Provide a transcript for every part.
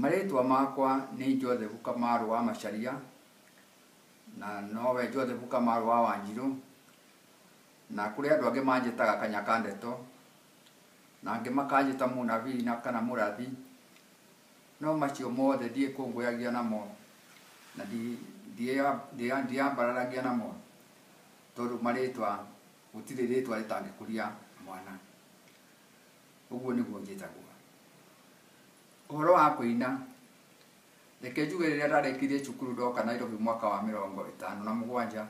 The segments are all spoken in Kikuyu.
Marĩtwa makwa nĩ Joseph Kamaru wa Macharia na nowe Joseph Kamaru wa Wanjirũ, na kũrĩ andũ angĩ manjĩtaga Kanyaka Ndeto, na angĩ makanjĩta mũnabii na kana mũrathi, no macio mothe ndiĩkũngũyagia namo na ndiambararagia namo, tondũ marĩtwa gũtirĩ rĩtwa rĩtangĩkũria mwana. Ũguo nĩguo njĩtagwo. Ũhoro wa kũina, reke njuge rĩrĩa ndarĩkirie cukuru ndoka Nairobi mwaka wa 57,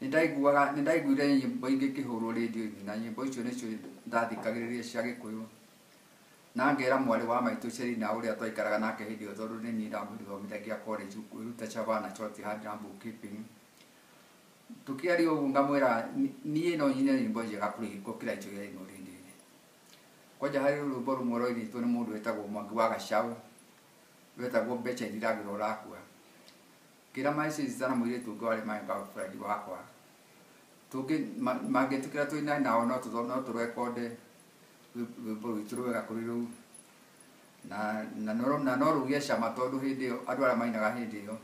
nĩndaiguire nyĩmbo ingĩ ikĩhũrwo rĩndiũ-inĩ, na nyĩmbo icio nĩcio ndathikagĩrĩria cia Gĩkũyũ. Na ngera mwarĩ wa maitũ Sherina ũrĩa twaikaraga nake hĩndĩ ĩyo, tondũ nĩ niĩ ndamũthomithagia college kwĩruta Chavana na shorthand na bookkeeping. Tũkĩaria ũguo ngamwĩra niĩ no nyine nyĩmbo njega gũkĩra icio irainwo rĩndiũ-inĩ. Kwanja harĩ rwĩmbo rũmwe rwainĩtwo nĩ mũndũ wetagwo Mwangi wa Gacau, wetagwo Mbeca Ithiragĩra Ũrakua. Ngĩra my sister na mũirĩtu ũngĩ warĩ my girlfriend wakwa, mangĩtĩkĩra tũine nao no tũrekonde rwĩmbo rwitũ rwega kũrĩ rũu. Na no rũgĩe cama, tondũ hĩndĩ ĩyo andũ arĩa mainaga hĩndĩ ĩyo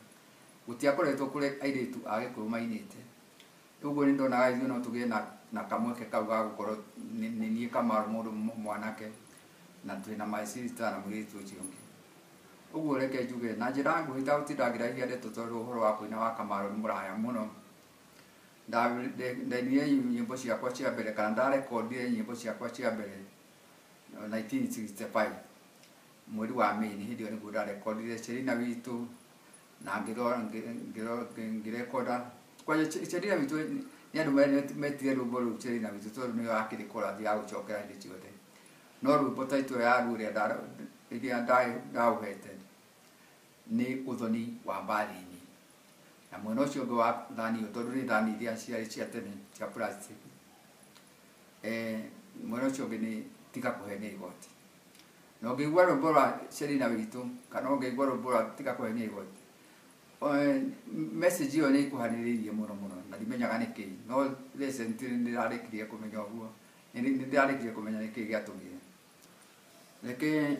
gũtiakoretwo kũrĩ airĩtu a Gĩkũyũ mainĩte. Ũguo nĩ ndonaga ithuĩ no tũgĩe na kamweke kau ga gũkorwo nĩ niĩ Kamaru mũndũ mwanake na twĩna my sister na mũirĩtu ũcio ũngĩ. Ũguo reke njuge na njĩra nguhĩ itagũtinda ngĩraihia ndeto, tondũ ũhoro wa kũina wa Kamaru nĩ mũraya mũno. Ndainire nyĩmbo ciakwa cia mbere, kana ndarekondire nyĩmbo ciakwa cia mbere 1965 mweri wa Mĩĩ, nĩ hĩndĩ ĩyo nĩguo ndarekondire Sherina witũ na ngĩrekonda. Kwanja Sherina witũ nĩ andũ metire rwĩmbo rũu Sherina witũ, tondũ nĩyo yakĩrĩ korathi ya gũcokera hĩndĩ ciothe. No rwĩmbo title ya ruo ĩrĩa ndaũhete nĩ Ũthoni wa Mbathi-inĩ. Na mwena ũcio ũngĩ wa thani ĩyo, tondũ nĩ thani iria ciarĩ cia tene cia plastic, mwena ũcio ũngĩ nĩ Tiga Kũhenia Igoti. Na ũngĩigua rwĩmbo rwa Sherina witũ kana ũngĩigua rwĩmbo rwa Tiga Kũhenia Igoti, message ĩyo nĩ ĩkuhanĩrĩirie mũno mũno, na ndimenyaga nĩkĩ, no recently nĩ ndĩrarĩkirie kũmenya ũguo, nĩ ndĩrarĩkirie kũmenya nĩkĩ gĩatũmire. Reke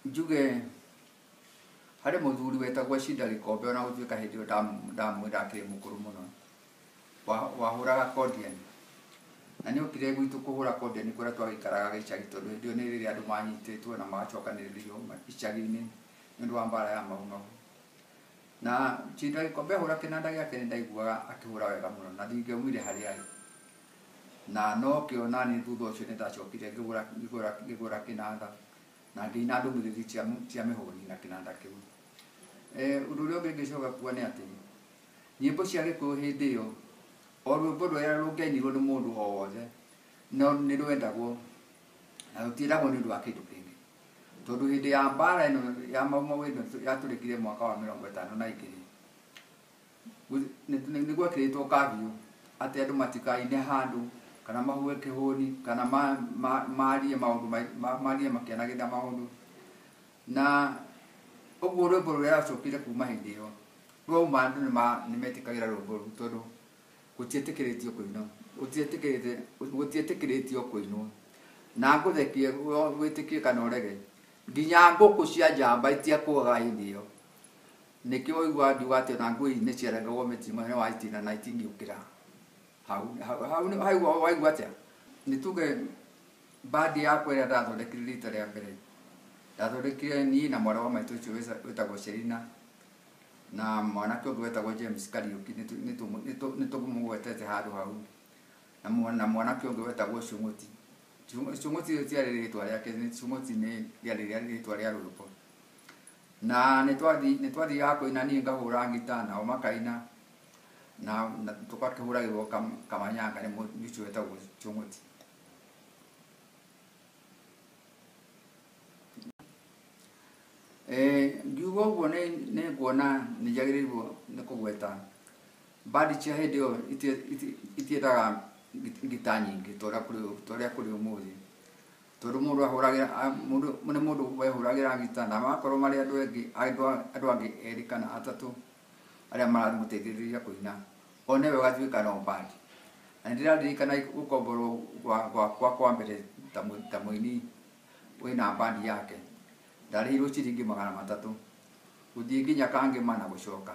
njuge harĩ mũthuri wetagwo Cinda Gĩkombe, ona gũtuĩka hĩndĩ ĩyo ndamwĩra akĩrĩ mũkũrũ mũno, wahũraga accordion. Na nĩ okire gwitũ kũhũra accordion kũrĩa twagĩikaraga gĩcagi, tondũ hĩndĩ ĩyo nĩ rĩrĩa andũ manyitĩtwo na magacokanĩrĩrio icagi-inĩ nĩ ũndũ wa mbara ya Mau Mau. Na Cinda Gĩkombe ahũra kĩnanda gĩake nĩ ndaiguaga akĩhũra wega mũno, na ndingĩaumire harĩa arĩ. Na nokĩo nani thutha ũcio nĩ ndacokire ngĩgũra kĩnanda na ngĩina ndũmĩrĩri cia mĩhũri na kĩnanda kĩu. Ũndũ ũrĩa ũngĩ ingĩcoka kuga nĩ atĩ nyĩmbo cia Gĩkũyũ hĩndĩ ĩyo, o rwĩmbo rũrĩa rũngĩainirwo nĩ mũndũ o wothe no nĩ rwendagwo, na rũtiendagwo nĩ ũndũ wa kĩndũ kĩngĩ, tondũ hĩndĩ ya mbara ĩno ya Mau Mau ĩno yatũrĩkire mwaka wa 52, nĩ gwekĩrĩtwo curfew atĩ andũ matikaine handũ kana mahuhe kĩhũni kana marie maũndũ marie makĩanagĩrĩra maũndũ. Na ũguo rwĩmbo rũrĩa rwacokire kuma hĩndĩ ĩyo rwauma, andũ nĩ metĩkagĩra rwĩmbo rũu, tondũ gũtiĩtĩkĩrĩtio kũinwo, gũtiĩtĩkĩrĩtio kũinwo. Na ngũthekie wĩtĩkie kana ũrege, nginya ngũkũ cia njamba itiakũgaga hĩndĩ ĩyo. Nĩkĩo ũiguaga ngiuga atĩ ona ngui nĩ ciarengagwo mĩtĩ mwena wa itina na itingĩũkĩra hau hau. Waigua atĩa? Nĩ tuge bandi yakwa ĩrĩa ndathondekire rita rĩa mbere, ndathondekire niĩ na mwarĩ wa maitũ ũcio wĩtagwo Sherina na mwanake ũngĩ wetagwo James Kariũki, nĩ tũmũgwetete handũ hau, na mwanake ũngĩ wetagwo Cũng'ũti. Cũng'ũti rĩtiarĩ rĩtwa rĩake, Cũng'ũti nĩ rĩarĩ rĩtwa rĩa rwĩmbo. Na nĩ twathiaga kũina, niĩ ngahũra ngita nao makaina, na tũgakĩhũragĩrwo kamanyanga nĩ mũndũ ũcio wetagwo Cũng'ũti. Ngiuga ũguo nĩ nguona nĩ njagĩrĩirwo nĩ kũgweta bandi cia hĩndĩ ĩyo itiendaga ngita nyingĩ ta ũrĩa kũrĩ ũmũthĩ, tondũ mũndũ ahũragĩra, mũndũ nĩ mũndũ wehũragĩra ngita na magakorwo marĩ andũ angĩ, andũ angĩ erĩ kana atatũ arĩa maramũteithĩrĩria kũina, one we ũgatuĩka no bandi. Na nĩ ndĩraririkana gũkomborwo gwakwa kwa mbere ta mũini wĩna bandi yake. Ndarĩhirwo ciringi 300 gũthiĩ nginya Kangĩma na gũcoka.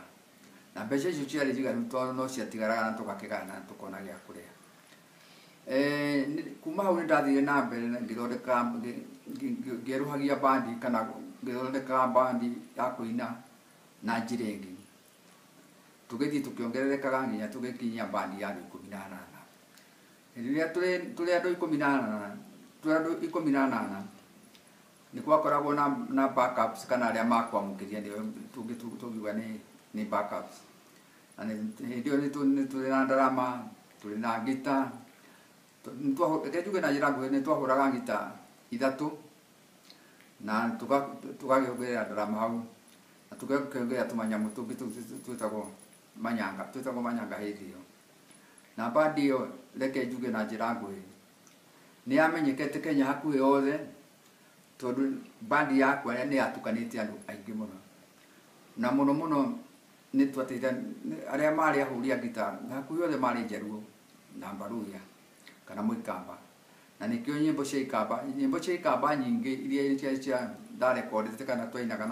Na mbeca icio ciarĩ njiganu tondũ no ciatigaraga na tũgakĩgayana na tũkona gĩa kũrĩa. Kuma hau nĩ ndathire na mbere na ngĩthondeka ngĩerũhagia bandi kana ngĩthondeka bandi ya kũina na njĩra ĩngĩ. Tũgĩthiĩ tũkĩongererekaga nginya tũgĩkinyia bandi ya andũ 18. Rĩrĩa tũrĩ andũ 18, tũrĩ andũ 18 nĩ gwakoragwo na backups kana arĩa makwamũkĩria nĩo tũngiuga nĩ backups. Na hĩndĩ ĩyo nĩ tũrĩ na ndarama, tũrĩ na ngita. Reke njuge na njĩra nguhĩ nĩ twahũraga ngita 3 na tũgakĩongerera ndarama hau na tũgakĩongerera tũmanyamũ tũngĩ twĩtagwo manyanga, twĩtagwo manyanga hĩndĩ ĩyo. Na bandi ĩyo reke njuge na njĩra nguhĩ nĩ yamenyekete Kenya hakuhĩ yothe tondũ bandi yakwa nĩ yatukanĩte andũ aingĩ mũno. Na mũno mũno nĩ twateitha arĩa marĩ ahũri a ngita hakuhĩ othe marĩ Njaruo na Mbaruya kana Mũikamba. Na nĩkĩo nyĩmbo cia Ikamba, nyĩmbo cia Ikamba nyingĩ iria cia ndarekondete kana twainaga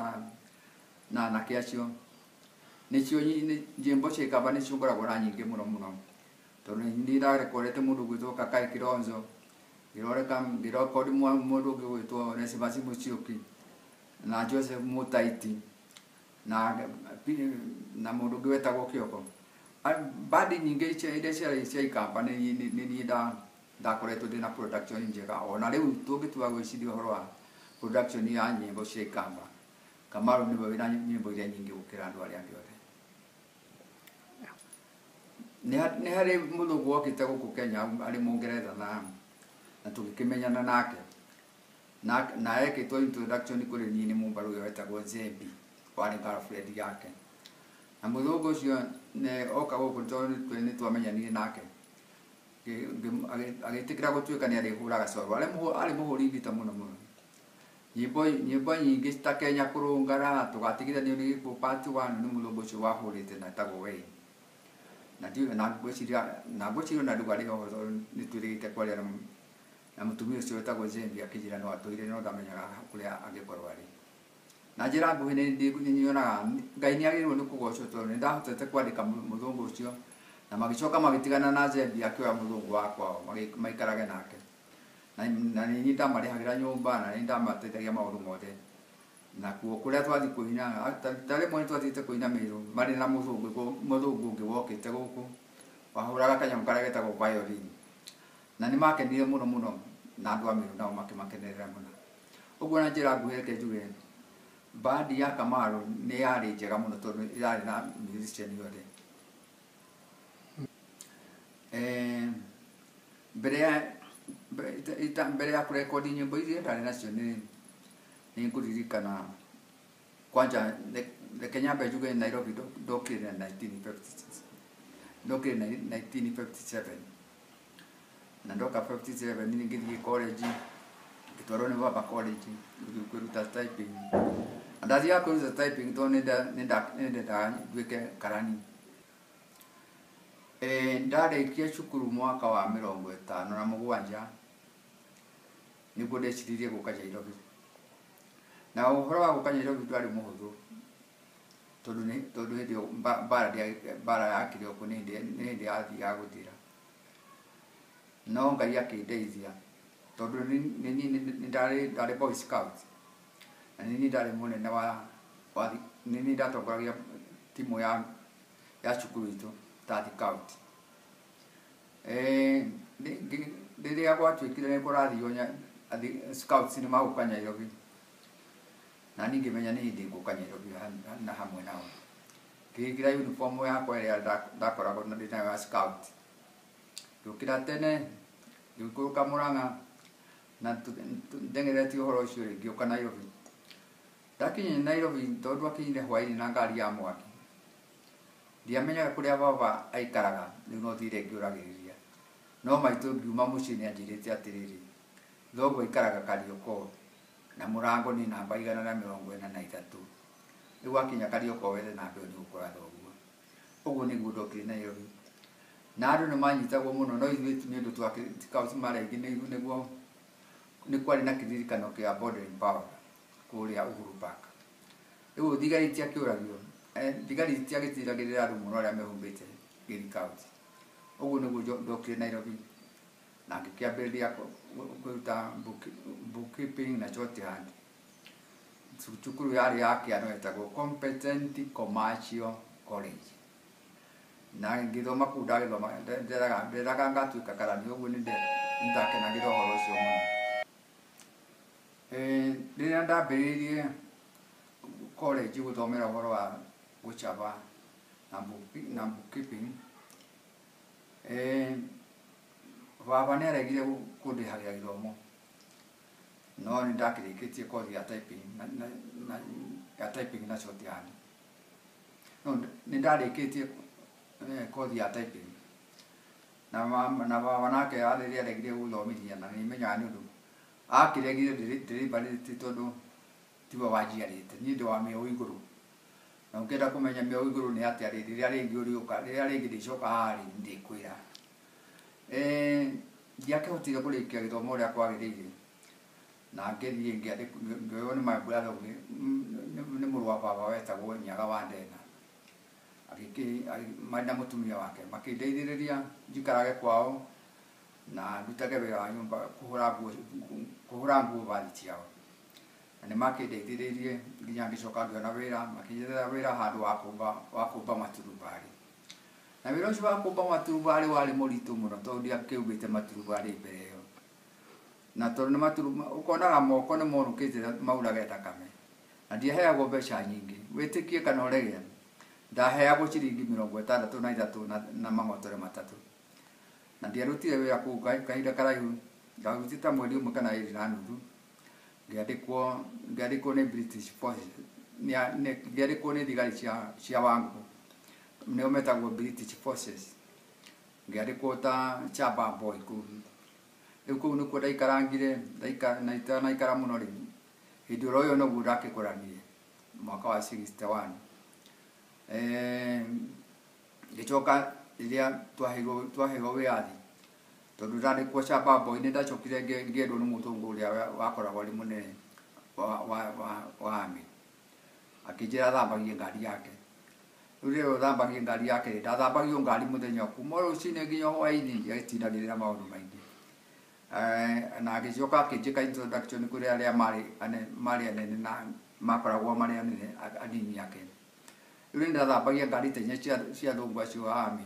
na anake acio nĩcio nyĩmbo cia Ikamba nĩcio ngoragwo na nyingĩ mũno mũno. Tondũ nĩ ndarekondete mũndũ ũgwĩtwo Kakai Kilonzo, ngĩrekondi mũndũ ũngĩ ũgwĩtwo Onesmus Musyoki na Joseph Mutaiti na mũndũ ũngĩ wetagwo Kĩoko. Bandi nyingĩ iria ciarĩ cia Ikamba nĩ niĩ ndakoretwo ndĩna production njega. Ona rĩu tũngĩtua gwĩciria ũhoro wa production ya nyĩmbo cia Ikamba, Kamaru nĩwe wĩna nyĩmbo iria nyingĩ gũkĩra andũ arĩa angĩ othe. Nĩ harĩ mũthũngũ wokĩte gũkũ Kenya arĩ Mũngeretha na tũgĩkĩmenyana nake. Na ekĩtwo introduction kũrĩ niĩ nĩ Mũmbaruya wetagwo Zebi, warĩ girlfriend yake. Na mũthũngũ ũcio oka gũkũ tondũ nĩ twamenyanire nake, agĩtĩkĩra gũtuĩka nĩ arĩhũraga coro. Arĩ mũhũri ngita mũno mũno. Nyĩmbo nyingĩ ta Kenya kũrũngara, tũgatigithanio nĩ gĩkuũ part 1 nĩ mũthũngũ ũcio wahũrĩte na etagwo Wayne. Na ngwĩciria ona rĩu arĩ oho tondũ nĩ twĩrĩgĩte kwaria na mũtumia ũcio wetagwo Zembi akĩnjĩra no atũire no ndamenyaga kũrĩa angĩkorwo arĩ. Na njĩra nguhĩ nĩ nyonaga Ngai nĩ agĩrĩirwo nĩ kũgocwo tondũ nĩ ndahotete kwandĩka mũthũngũ ũcio na magĩcoka magĩtigana na Zembi akĩoya mũthũngũ wa kwao maikarage nake. Na nĩ niĩ ndamarĩhagĩra nyũmba na nĩ ndamateithagia maũndũ mothe. Na kuo kũrĩa twathiĩ kũina, ta rĩmwe nĩ twathiĩte kũina Mĩrũ marĩ na mũthũngũ ũngĩ wokĩte gũkũ wahũraga kanyamũ karĩa getagwo violin. Na nĩ makenire mũno mũno na andũ a Mĩrũ nao makĩmakenerera mũno. Ũguo na njĩra nguhĩ reke njuge bandi ya Kamaru nĩ yarĩ njega mũno tondũ yarĩ na musician othe. Mbere ya kũrekondi nyĩmbo iria ndarĩ nacio nĩ ngũririkana kwanja reke nyambe njuge Nairobi ndokire 1956, ndokire 1957 na ndoka 57 nĩ ngĩthiĩ college, ngĩtwarwo nĩ baba college kwĩruta typing. Na ndathiaga kwĩruta typing tondũ nĩ ndendaga nduĩke karani. Ndarĩkia cukuru mwaka wa 57 nĩguo ndeciririe gũka Nairobi. Na ũhoro wa gũka Nairobi ndwarĩ mũhũthũ tondũ hĩndĩ ĩyo mbara yakĩrĩ o kũ nĩ hĩndĩ yathiaga gũthira. No Ngai akĩndeithia tondũ nĩ ndarĩ Boy Scout na nĩ niĩ ndarĩ mũnene wa nĩ niĩ ndatongoragia timu ya cukuru itũ ta scout. Rĩrĩa gwatuĩkire nĩ kũrathio scouts nĩ magũka Nairobi na niĩ ngĩmenya nĩ hĩndĩ ngũka Nairobi na hamwe nao. Ngĩkĩra uniform yakwa ĩrĩa ndakoragwo ndĩ nayo ya scout. Ngĩũkĩra tene ngĩikũrũka Mũrang'a na ndengeretie ũhoro ũcio rĩ ngĩũka Nairobi. Ndakinyire Nairobi tondũ twakinyire hwaĩ-inĩ na ngari ya mwaki. Ndiamenyaga kũrĩa baba aikaraga rĩu no thire ngĩũragĩrĩria. No maitũ ngiuma mũciĩ nĩ anjĩrĩte atĩrĩrĩ, thoguo aikaraga Kariokor na mũrango nĩ namba 143. Rĩu wakinya Kariokor wethe namba ĩyo nĩ ũgũkora thoguo. Ũguo nĩguo ndokire Nairobi. Na andũ nĩ manyitagwo mũno no ithuĩ nĩ ũndũ twakĩ marĩ aingĩ nĩguo nĩ kwarĩ na kĩririkano kĩa Baden Powell. kũrĩa Uhuru Park. Rĩu thigari itiakĩũragio, thigari itiagĩtiragĩrĩra andũ mũno arĩa mehumbĩte gĩthikauti. Ũguo nĩguo ndokire Nairobi na ngĩkĩambĩrĩria kũruta bookkeeping na shorthand. Cukuru yarĩ ya kĩano yetagwo Competent Commercial College. Na ngĩthoma kũu ndagĩthoma nderaga ngatuĩka karani, ũguo nĩ ndakenagĩra ũhoro ũcio mũno. Rĩrĩa ndambĩrĩirie college gũthomera ũhoro wa gũcaba na bookkeeping, baba nĩ aregire kũndĩhagĩra gĩthomo, no nĩ ndakĩrĩkĩtie kothi ya typing ya typing na shorthand. No nĩ ndarĩkĩtie kothi ya typing na baba nake rĩrĩa aregire gũthomithia, na nĩ menyaga nĩ ũndũ akĩregire deliberately tondũ tiwe wanjiarĩte, niĩ ndĩ wa mĩeo igũrũ. Na ũngĩenda kũmenya mĩeo igũrũ nĩ atĩa rĩ, rĩrĩa rĩngĩ ũrĩũka, rĩrĩa rĩngĩ ndĩcoka haha rĩ, ndĩkwĩra. Ndiakĩhotire kũrĩkia gĩthomo ũrĩa kwagĩrĩire, na ngĩthiĩ ngĩoywo nĩ my brother ũngĩ, nĩ mũrũ wa baba wetagwo Nyaga wa Ndena. Marĩ na mũtumia wake makĩndeithĩrĩria njikarage kwao na ndutage wĩra wa nyũmba, kũhũra nguo bathi ciao. Na nĩ makĩndeithĩrĩirie nginya ngĩcoka ngĩona wĩra, makĩnjethera wĩra handũ wa kũmba maturubarĩ. Na wĩra ũcio wa kũmba maturubarĩ warĩ mũritũ mũno tondũ ndiakĩumbĩte maturubarĩ mbere ĩyo. Na tondũ nĩ ũkonaga moko nĩ monũkĩte maurage thakame. Na ndiaheagwo mbeca nyingĩ, wĩtĩkie kana ũrege, ndaheagwo ciringi 63 na mang'otore 3. Na ndiarutire wĩra kũu kahinda karaihu, ndarutĩte ta mweri 1 kana 2.5, ngĩandĩkwo nĩ British Forces, ngĩandĩkwo nĩ thigari cia Wangũ, nĩo metagwo British Forces. Ngĩandĩkwo ta shamba boy kũu. Rĩu kũu nĩkuo ndaikarangire, naikara mũno rĩ, hĩndĩ oro ĩyo noguo ndakĩkoranire mwaka wa 61. Ngĩcoka rĩrĩa twaheirwo wĩyathi, tondũ ndandĩkwo shamba boy nĩ ndacokire ngĩendwo nĩ mũthũngũ ũrĩa wakoragwo arĩ mũnene wa army. Akĩnjĩra thambagie ngari yake. Rĩu rĩrĩa thambagie ngari yake, ndathambagio ngari mũthenya kuma rũcinĩ nginya hwaĩ-inĩ, ndiagĩtindagĩrĩra maũndũ maingĩ. Na agĩcoka akĩnjĩka introduction kũrĩ arĩa marĩ anene na makoragwo marĩ anene anini ake. Rĩu nĩ ndathambagia ngari ta inya cia athũngũ acio a army,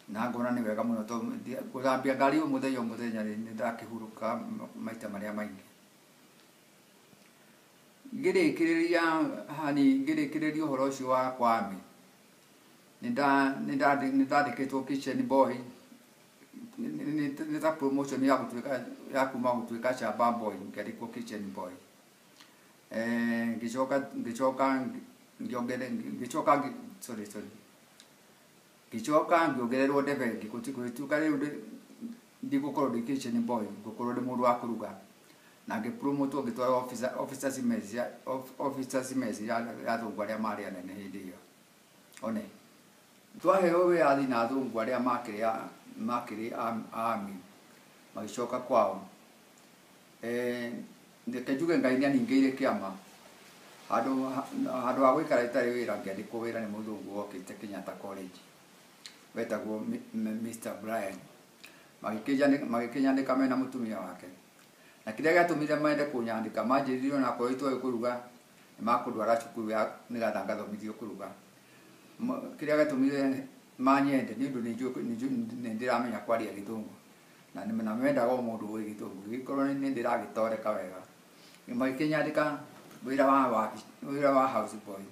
na ngona nĩ wega mũno tondũ gũthambia ngari o mũthenya o mũthenya rĩ, nĩ ndakĩhurũka maita marĩa maingĩ. Ngĩrĩkĩrĩria hani, ngĩrĩkĩrĩria ũhoro ũcio wa kwa army, nĩ ndandĩkĩtwo kitchen boy, nĩ ta promotion ya gũtuĩka, ya kuma gũtuĩka shamba boy, ngĩandĩkwo kitchen boy. Ngĩcoka ngĩongererwo, sorry, sorry. Ngĩcoka ngĩongererwo ndebe, ngĩtuĩka rĩu ndigũkorwo ndĩ kitchen boy, ngũkorwo ndĩ mũndũ wa kũruga. Na ngĩpromotwo ngĩtwarwo officers mess ya athũngũ arĩa marĩ anene hĩndĩ ĩyo. One twaheo wĩyathi na athũngũ arĩa makĩrĩ army magĩcoka kwao. Reke njuge Ngai nĩ aningĩire kĩama. Handũ ha gũikara itarĩ wĩra, ngĩandĩkwo wĩra nĩ mũthũngũ wokĩte Kenyatta College wetagwo Mr Brian. Magĩkĩnyandĩka mena mũtumia wake. Na kĩrĩa gĩatũmire mende kũnyandĩka, manjĩrire onakorwo itoĩ kũruga, nĩ makũndwara cukuru ya nĩgetha ngathomithio kũruga. Kĩrĩa gĩatũmire manyende nĩ ũndũ nĩ ndĩramenya kwaria gĩthũngũ. Na mendaga o mũndũ ũĩ gĩthũngũ, gĩkorwo nĩ ndĩragĩtoreka wega. Magĩkĩnyandĩka wĩra wa house boy.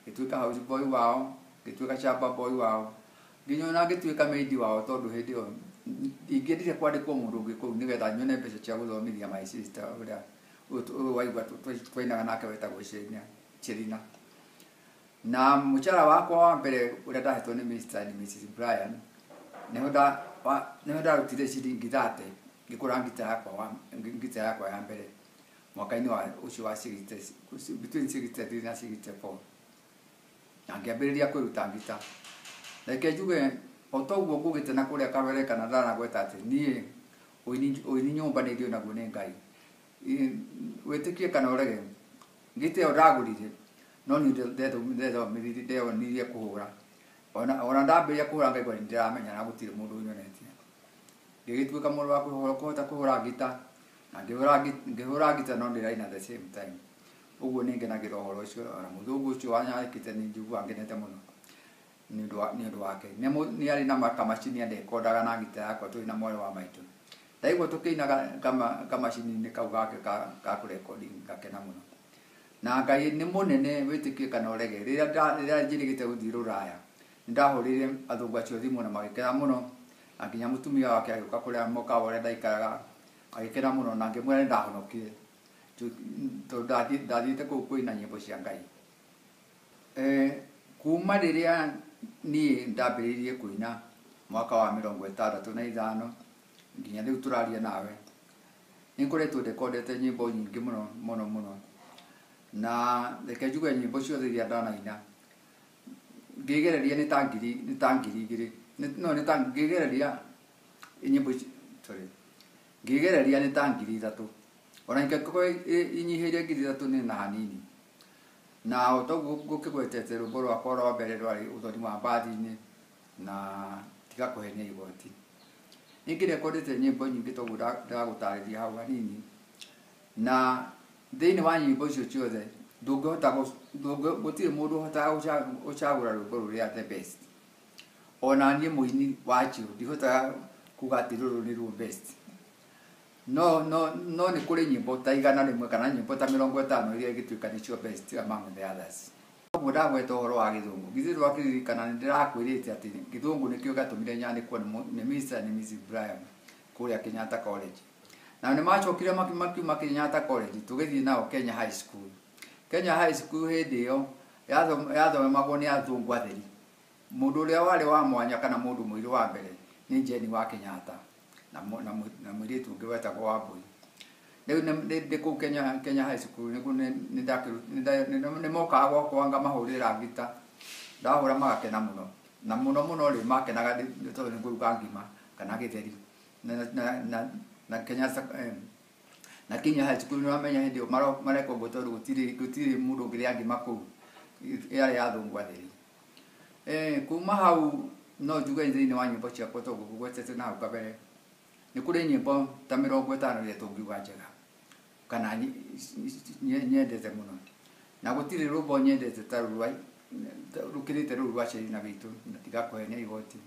Ngĩtuĩka house boy wao, ngĩtuĩka shamba boy wao, nginya ona ngĩtuĩka maid wao, tondũ hĩndĩ ĩyo ingĩendire kwandĩkwo mũndũ ũngĩ kũu nĩgetha nyone mbeca cia gũthomithia my sister ũrĩa ũyũ waigua twainaga nake wetagwo Cherina. Na mũcara wakwa wa mbere ũrĩa ndahetwo nĩ Mr and Mrs Brian, nĩho ndarutire ciringi 30 ngĩgũra ngita yakwa ya mbere mwaka-inĩ wa ũcio wa between 63 na 64. Na ngĩambĩrĩria kwĩruta ngita. Reke njuge o toguo ngugĩte na kũrĩa kabere kana ndanagweta atĩ niĩ ũini nyũmba nĩ ndĩ naguo nĩ Ngai. Wĩtĩkie kana ũrege, Ngita ĩyo ndagũrire no niĩ ndethomithirie ndeyonirie kũhũra. Ona ndambĩrĩria kũhũra ngaigua nĩ ndĩramenya na gũtirĩ mũndũ ũnyonetie. Ngĩgĩtuĩka mũndũ wa kũhota kũhũra ngita na ngĩhũra ngita no ndĩraina the same time. Ũguo nĩ ngenagĩra ũhoro ũcio ona mũthũngũ ũcio wanyandĩkĩte nĩ njiguaga ngenete mũno nĩ ũndũ wake. Nĩ arĩ na kamacini andekondaga na ngita yakwa tũrĩ na mwarĩ wa maitũ. Ndaigua tũkĩina kamacini-inĩ kau gake ka kũrekondi ngakena mũno. Na Ngai nĩ mũnene wĩtĩkie kana ũrege. Rĩrĩa njĩrĩgĩte gũthiĩ rũraya nĩ ndahũrĩire athũngũ acio thimũ na magĩkena mũno na nginya mũtumia wake agĩũka kũrĩa mũkawa ũrĩa ndaikaraga agĩkena mũno na ngĩmwĩra nĩ ndahonokire tondũ ndathiĩte kũu kũina nyĩmbo cia Ngai. Kuma rĩrĩa niĩ ndambĩrĩirie kũina mwaka wa 65 nginya rĩu tũraria nawe nĩ ngoretwo ndekondete nyĩmbo nyingĩ mũno mũno mũno na reke njuge nyĩmbo ciothe iria ndanaina ngĩgereria nĩ ta 2000 no nĩ ta ngĩgereria nyĩmbo sorry ngĩgereria nĩ ta 3000 ona ingĩkorwo inyihĩire 3000 nĩ na hanini. Na o toguo ngũkĩgwetete rwĩmbo rwakwa rwa mbere rwarĩ ũthoni wa mbathi-inĩ na tiga kũhenia igoti. Ningĩ rekondete nyĩmbo nyingĩ toguo ndagũtarĩria hau hanini na thĩinĩ wa nyĩmbo icio ciothe ndũngĩhota gũtirĩ mũndũ ũhotaga gũcagũra rwĩmbo rũrĩa the best. Ona niĩ mũini wacio ndihotaga kuga atĩ rũrũ nĩruo best. No nĩ kũrĩ nyĩmbo ta 100 kana nyĩmbo ta 50 iria ingĩtuĩka nĩcio best among the others. Koguo ndagweta ũhoro wa gĩthũngũ githĩ ndwakĩririkana nĩ ndĩrakwĩrĩte atĩ gĩthũngũ nĩkĩo gĩatũmire nyandĩkwo nĩ Mr. and Mrs. Brian kũrĩa Kenyatta College. Na nĩ macokire makiuma Kenyatta College tũgĩthiĩ nao Kenya High School. Kenya High School hĩndĩ ĩyo yathomagwo nĩ athũngũ atheri. Mũndũ ũrĩa warĩ wa mwanya kana mũndũ mũirũ wa mbere nĩ Jane wa Kenyatta na mũirĩtu ũngĩ wetagwo Wambui. Rĩu ndĩ kũu Kenya High School nĩguo nĩ mokaga gwakwa ngamahũrĩra ngita ndahũra magakena mũno na mũno mũno rĩ makenaga tondũ nĩ ngũruga ngima kana gĩtheri na na Kenya High School nĩ wamenya hĩndĩ ĩyo mareka ũguo tondũ gũtirĩ mũndũ ũngĩrĩa ngima kũu yarĩ ya athũngũ atheri. Kuma hau no njuge thĩinĩ wa nyĩmbo ciakwa tondũ ngũgwetete na hau kabere nĩ kũrĩ nyĩmbo ta 50 iria tũngiuga njega kana nyendete mũno na gũtirĩ rwĩmbo nyendete ta rũkĩrĩte rũu rwa Sherina witũ na tiga kũhenia igoti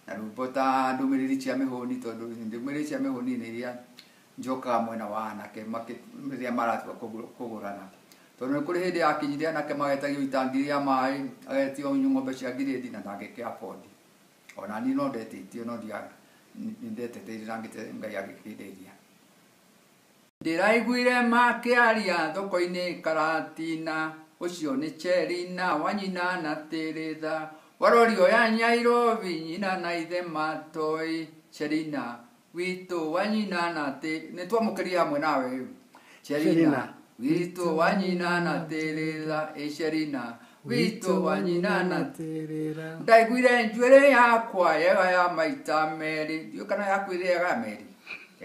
na rwĩmbo ta ndũmĩrĩri cia mĩhũni tondũ ndũmĩrĩri cia mĩhũni nĩ iria njokaga mwena wa anake rĩrĩa maratua kũgũrana tondũ nĩ kũrĩ hĩndĩ yakinyire anake magetagio itangi rĩa maĩ agetio ng'ombe cia ngirĩndi na ndangĩkĩ afford. Ona niĩ no ndetĩtio no nĩndeteteire na Ngai agĩkĩndeithia. Ndĩraiguire makĩaria thoko-inĩ Karatina ũcio nĩ Cherina wa nyina na Tĩrĩtha warorio ya Nyairobi nyina na ithe matoi Cherina witũ wa nyina na nĩ twamũkĩria hamwe nawe rĩu Cherina witũ wa nyina na Tĩrĩtha ĩ Cherina witũ wa nyina na Tĩrĩra. Ndaiguire njuĩrĩ yakwa yega ya maita merĩ ndiũĩ kana yaku ĩrĩaga ya merĩ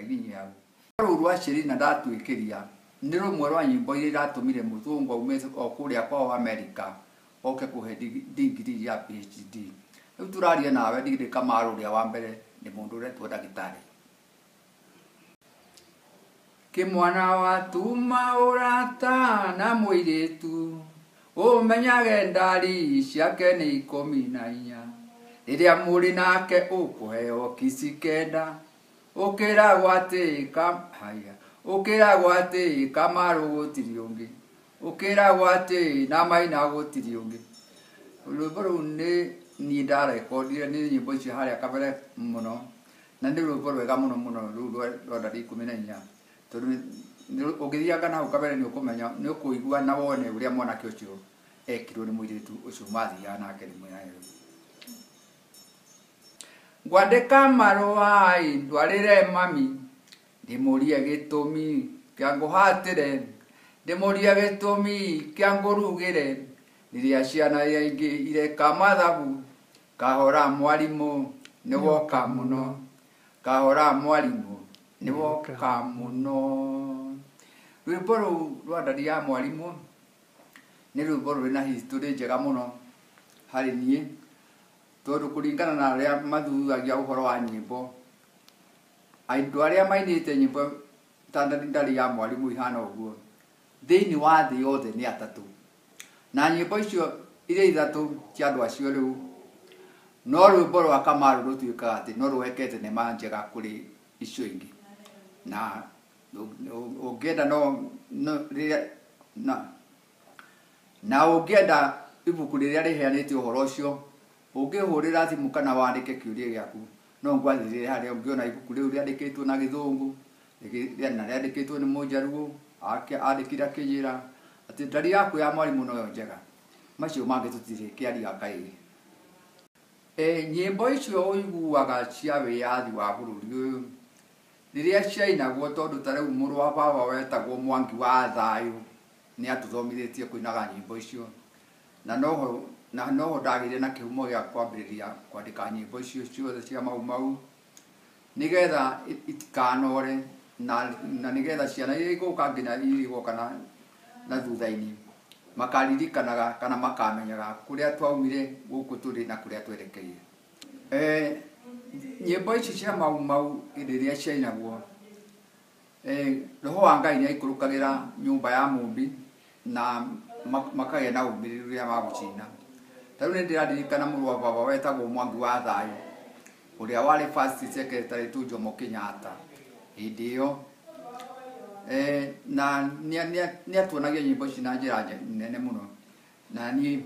nginyia hau. Rũu rwa Cherina ndatuĩkĩria nĩ rũmwe rwa nyĩmbo iria iratũmire mũthũngũ aume o kũrĩa kwao Amerika oke kũhe degree ya PhD. Rĩu tũraria nawe ndirĩ Kamaru ũrĩa wa mbere nĩ mũndũ ũretwo ndagĩtarĩ. Kĩmwana watuma ũrata na mũirĩtu ũmenyage ndari ciake nĩ 14 rĩrĩa mũrĩ nake ũkũheo kici 9 ũkĩragwo atĩ haya ũkĩragwo atĩ Kamaru gũtirĩ ũngĩ ũkĩragwo atĩ na Maina gũtirĩ ũngĩ. Rwĩmbo rũu nĩ niĩ ndarekondire nĩ nyĩmbo icio harĩa kabere mũno na nĩ rwĩmbo rwega mũno mũno rũu rwa ndari 14 tondũ ũngĩthianga na hau kabere nĩ ũkũmenya nĩ ũkũigua na wone ũrĩa mwanake ũcio ekirwo nĩ mũirĩtu ũcio mathiaga nake rĩmwe na rĩmwe. Ngwandĩka marũa ndwarĩre mami ndĩmũrie gĩtũmi kĩa ngũhatĩre ndĩmũrie gĩtũmi kĩa ngũrugĩre rĩrĩa ciana iria ingĩ ireka mathabu kahora mwarimũ nĩwoka mũno kahora mwarimũ nĩwoka mũno. Rwĩmbo rũu rwa Ndari ya Mwarimũ nĩ rwĩmbo rũrĩ na history njega mũno harĩ niĩ, tondũ kũringana na arĩa mathuthuragia ũhoro wa nyĩmbo, andũ arĩa mainĩte nyĩmbo ta Ndari ya Mwarimũ ihana ũguo thĩinĩ wa thĩ yothe nĩ atatũ, na nyĩmbo icio iria ithatũ cia andũ acio rĩu no rwĩmbo rwa Kamaru rũtuĩkaga atĩ no rweke thenema njega kũrĩ icio ingĩ. Na ũngĩenda no rĩrĩa na ũngĩenda ibuku rĩrĩa rĩheanĩte ũhoro ũcio, ũngĩhũrĩra thimũ kana wandĩke kĩũria gĩaku, no ngwathĩrĩre harĩa ũngĩona ibuku rĩu rĩandĩkĩtwo na Gĩthũngũ, na rĩandĩkĩtwo nĩ Mũnjaruo, andĩkire akĩnjĩra atĩ ndari yaku ya mwarimũ noyo njega, macio mangĩ tũtirĩ kĩaria kaĩ. Nyĩmbo icio ũiguaga cia wĩyathi wa bũrũri ũyũ rĩrĩa ciainagwo, tondũ ta rĩu mũrũ wa baba wetagwo Mwangi wa Thayũ nĩ atũthomithĩtie kũinaga nyĩmbo icio, na noho ndagĩire na kĩhumo gĩa kwambĩrĩria kwandĩka nyĩmbo icio ciothe cia Mau Mau, nĩgetha itikanore, na nĩgetha ciana iria igũka nginya iria igoka na thutha-inĩ makaririkanaga kana makamenyaga kũrĩa twaumire, gũkũ tũrĩ na kũrĩa twerekeire. Nyĩmbo ici cia Mau Mau rĩrĩa ciainagwo, roho wa Ngai nĩ aikũrũkagĩra nyũmba ya mũmbi na makagĩa na ũmĩrĩru rĩrĩa magũcina. Ta rĩu nĩ ndĩraririkana mũrũ wa baba wetagwo Mwangi wa Thayũ, ũrĩa warĩ first secretary to Jomo Kenyatta hĩndĩ ĩyo, na nĩ atuonagia nyĩmbo ici na njĩra nene mũno, na niĩ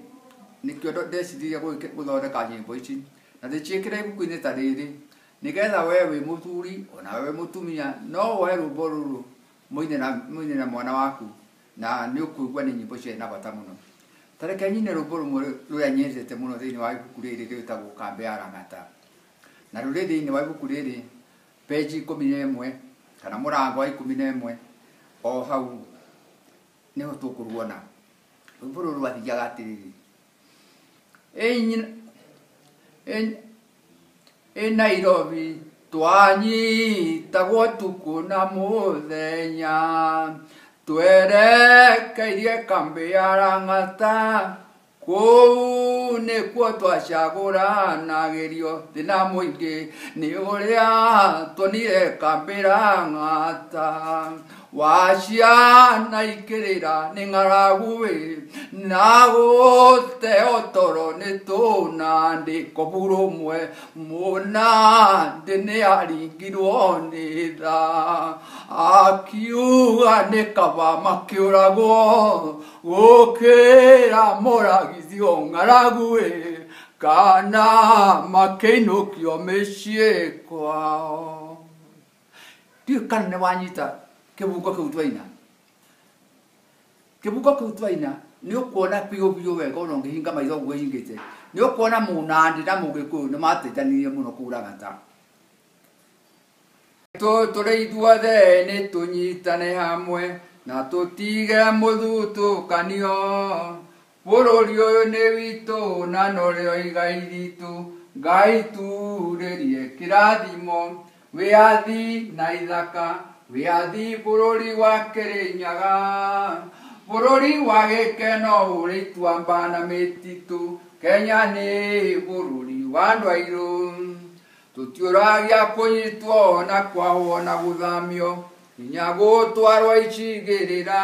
nĩkĩo ndeciririe gũthondeka nyĩmbo ici na ndĩciĩkĩre ibuku-inĩ ta rĩrĩ, nĩgetha we wĩ mũthuri ona we wĩ mũtumia no woe rwĩmbo rũrũ mũine na mwana waku, na nĩ ũkũigua nĩ nyĩmbo ciarĩ na bata mũno. Ta reke nyine rwĩmbo rũmwe rũrĩa nyendete mũno thĩinĩ wa ibuku rĩrĩ rwĩtagwo Kambĩ ya Lang'ata, na rũrĩ thĩinĩ wa ibuku rĩrĩ page 11 kana mũrango wa 11, o hau nĩho tũkũruona. Rwĩmbo rũrũ rwathiaga atĩrĩrĩ: ĩ Nairobi twanyitagwo ũtukũ na mũthenya, twerekeirie kambĩ ya Lang'ata, kũu nĩkuo twacagũranagĩrio thĩna mũingĩ nĩ ũrĩa tuonire kambĩ Lang'ata. Wa ciana ikĩrĩra nĩ ng'aragu ĩ, na gũteo toro nĩ tũnandĩ, kobu rũmwe mũnandĩ nĩ aringirwo nĩ tha, akiuga nĩ kaba makĩũragwo gũkĩra mũragithio ng'aragu ĩ, kana makĩinũkio mĩciĩ kwao. Ndiũĩ kana nĩ wanyita kĩbungo kĩu twaina. Kĩbungo kĩu twaina nĩ ũkuona biũ biũ wega, ona ũngĩhinga maitho ũguo hingĩte, nĩ ũkuona mũnandĩ na mũgĩkũyũ nĩ mateithanirie mũno kũu Lang'ata. Tũrĩ ithuothe nĩ tũnyitane hamwe na tũtige mũthutũkanio, bũrũri ũyũ nĩ witũ na norĩo igai ritũ, Ngai turĩrie kĩrathimo, wĩyathi na ithaka, wĩyathi bũrũri wa Kĩrĩnyaga, bũrũri wa gĩkeno ũrĩ ituamba na mĩtitũ, Kenya nĩ bũrũri wa andũ airũ. Tũtiũragia kũnyitwo na kwahwo na gũthamio, nginya gũtwarwo icigĩrĩra,